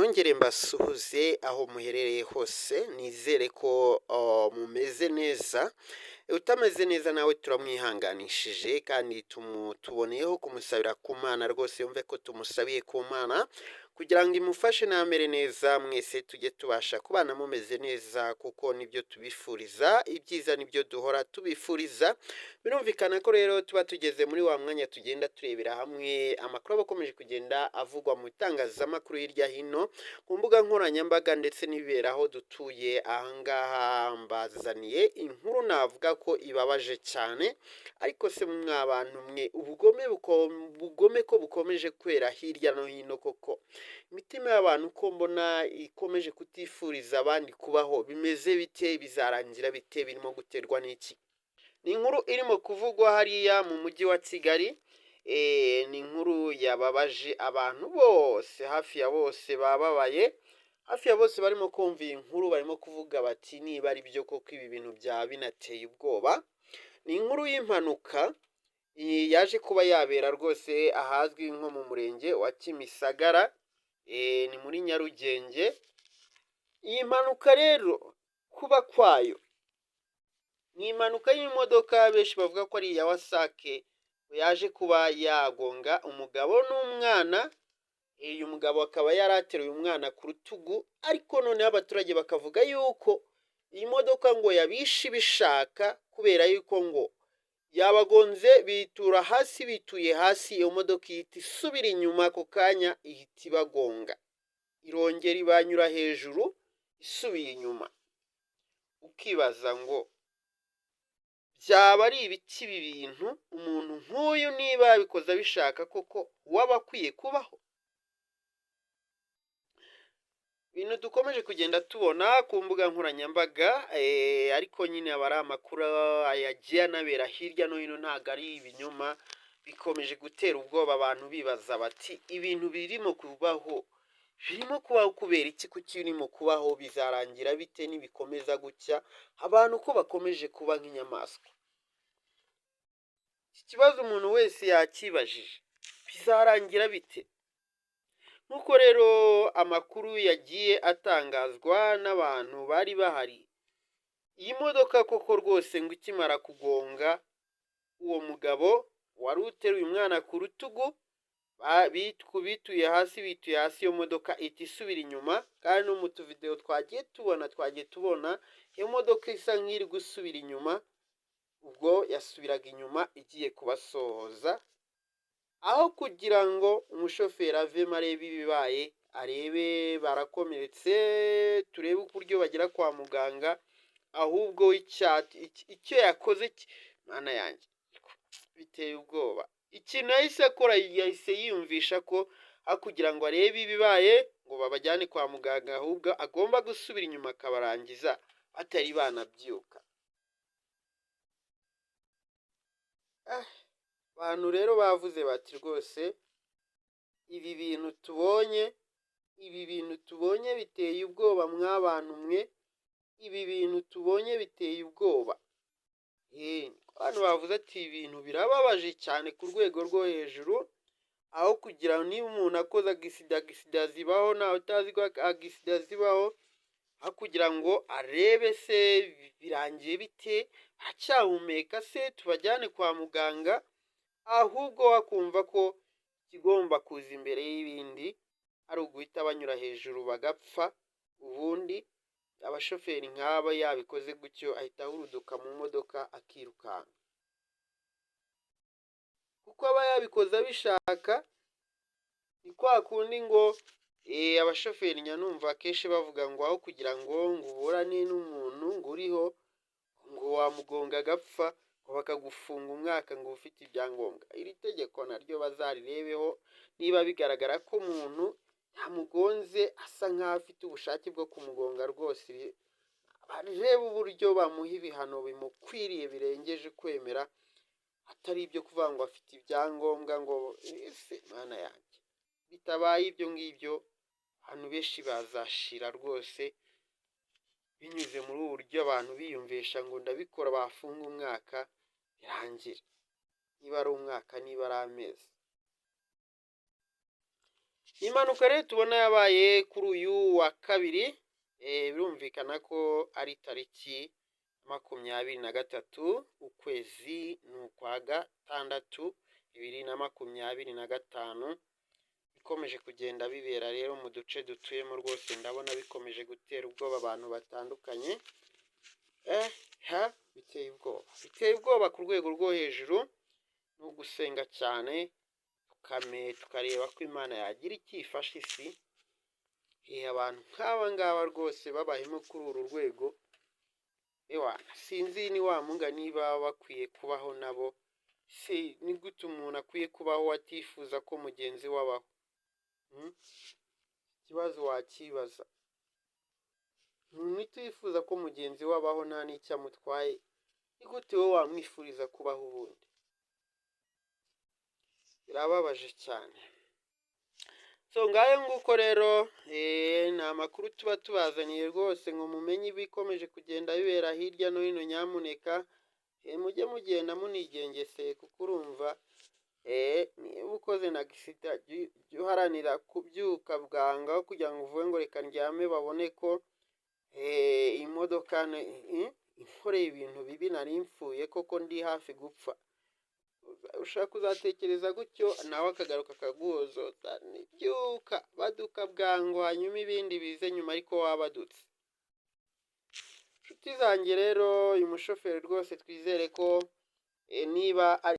Nongere mbasuhuze aho muherereye hose, nizere ko mumeze neza. Utameze neza nawe turamwihanganishije kandi tuboneyeho kumusabira ku Mana, rwose yumve ko tumusabiye ku Mana kugira ngo imufashe namere neza, mwese tujye tubasha kubana mumeze neza, kuko nibyo tubifuriza, ibyiza nibyo duhora tubifuriza. Birumvikana ko rero tuba tugeze muri wa mwanya tugenda turebera hamwe amakuru aba akomeje kugenda avugwa mu itangazamakuru hirya hino, ku mbuga nkoranyambaga ndetse n'ibibera aho dutuye. Ahangaha mbazaniye inkuru navuga ko ibabaje cyane, ariko se mwa bantu mwe, ubugome ko bukomeje kwera hirya no hino koko, imitima y'abantu ko mbona ikomeje kutifuriza abandi kubaho, bimeze bite? Bizarangira bite? Birimo guterwa n'iki? Ni inkuru irimo kuvugwa hariya mu mujyi wa Kigali, ni inkuru yababaje abantu bose, hafi ya bose bababaye, hafi ya bose barimo kumva iyi nkuru barimo kuvuga bati niba ari byo koko ibi bintu byaba binateye ubwoba. Ni inkuru y'impanuka yaje kuba yabera rwose ahazwi nko mu murenge wa Kimisagara, ni muri Nyarugenge. Iyi mpanuka rero kuba kwayo ni impanuka y'imodoka benshi bavuga ko ari iya Wasake, yaje kuba yagonga umugabo n'umwana. Uyu mugabo akaba yari ateruye umwana ku rutugu, ariko noneho abaturage bakavuga yuko iyi modoka ngo yabishe ibishaka, kubera yuko ngo yabagonze bitura hasi, bituye hasi, iyo modoka ihita isubira inyuma ako kanya ihita ibagonga, irongera ibanyura hejuru isubiye inyuma. Ukibaza ngo byaba ari ibiki ibi bintu, umuntu nk'uyu niba yabikoze abishaka koko waba akwiye kubaho? Ibintu dukomeje kugenda tubona ku mbuga nkoranyambaga, ariko nyine aba ari amakuru yagiye anabera hirya no hino, ntabwo ari ibinyoma, bikomeje gutera ubwoba abantu bibaza bati ibintu birimo kubaho, birimo kubaho kubera iki? Kuki birimo kubaho? Bizarangira bite nibikomeza gutya? Abantu ko bakomeje kuba nk'inyamaswa? Iki kibazo umuntu wese yakibajije, bizarangira bite? Nk'uko rero amakuru yagiye atangazwa n'abantu bari bahari, iyi modoka koko rwose ngo ikimara kugonga uwo mugabo wari uteruye umwana ku rutugu, bituye hasi, bituye hasi, iyo modoka ihita isubira inyuma, kandi no mu tuvidewo twagiye tubona iyo modoka isa nk'iri gusubira inyuma, ubwo yasubiraga inyuma igiye kubasohoza, aho kugira ngo umushoferi avemo arebe ibibaye, arebe barakomeretse, turebe uburyo bagera kwa muganga, ahubwo icyo yakoze, Mana yanjye, biteye ubwoba. Ikintu yahise akora, yahise yiyumvisha ko aho kugira ngo arebe ibibaye ngo babajyane kwa muganga, ahubwo agomba gusubira inyuma akabarangiza batari banabyuka. Abantu rero bavuze bati rwose ibi bintu tubonye, ibi bintu tubonye biteye ubwoba mwabantu mwe, ibi bintu tubonye biteye ubwoba. Abantu bavuze ati ibintu birababaje cyane ku rwego rwo hejuru, aho kugira niba umuntu akoze agisida, agisida zibaho, ntawe utazi ko agisida zibaho, aho kugira ngo arebe se birangiye bite, aracyahumeka se, tubajyane kwa muganga, ahubwo we akumva ko ikigomba kuza imbere y'ibindi ari uguhita banyura hejuru bagapfa, ubundi abashoferi nk'aba yabikoze gutyo ahita ahuruduka mu modoka akirukanka. Kuko aba yabikoze abishaka, ni kwa kundi ngo abashoferi njya numva akenshi bavuga ngo aho kugira ngo uburane n'umuntu ngo uriho, ngo wamugonga agapfa, ngo bakagufunga umwaka ngo ufite ibyangombwa. Iri tegeko naryo bazarirebeho, niba bigaragara ko umuntu yamugonze asa nkaho afite ubushake bwo kumugonga rwose, barebe uburyo bamuha ibihano bimukwiriye birengeje kwemera, atari ibyo kuvuga ngo afite ibyangombwa ngo ese Mana yanjye, bitabaye ibyo ngibyo abantu benshi bazashira rwose, binyuze muri ubu buryo abantu biyumvisha ngo ndabikora bafunga umwaka birangire, niba ari umwaka, niba ari amezi. Impanuka rero tubona yabaye kuri uyu wa kabiri, birumvikana ko ari tariki 23, ukwezi ni ukwa gatandatu, 2025. Bikomeje kugenda bibera rero mu duce dutuyemo rwose, ndabona bikomeje gutera ubwoba abantu batandukanye. Ha, biteye ubwoba, biteye ubwoba ku rwego rwo hejuru. Ni ugusenga cyane, tukareba ko Imana yagira icyo ifasha isi. Abantu nk'aba ngaba rwose babahemo kuri uru rwego, ewana sinzi ni wa munga niba bakwiye kubaho nabo. Se ni gute umuntu akwiye kubaho atifuza ko mugenzi we abaho? Ikibazo wakibaza, umuntu utifuza ko mugenzi we abaho nta n'icyo amutwaye, ni gute wowe wamwifuriza kubaho ubundi? Birababaje cyane. So ngayo nguko rero, ni amakuru tuba tubazaniye rwose ngo mumenye ibikomeje kugenda bibera hirya no hino. Nyamuneka mujye mugenda munigengeseye, kuko urumva niba ukoze na accident, jya uharanira kubyuka bwangu aho kugira ngo uvuge ngo reka ndyame babone ko imodoka inkoreye ibintu bibi, nari mfuye koko, ndi hafi gupfa. Ushobora kuzatekereza gutyo, nawe akagaruka akaguhozota. Byuka, baduka bwangu, hanyuma ibindi bize nyuma, ariko wabadutse. Inshuti zanjye rero, uyu mushoferi rwose twizere ko niba ari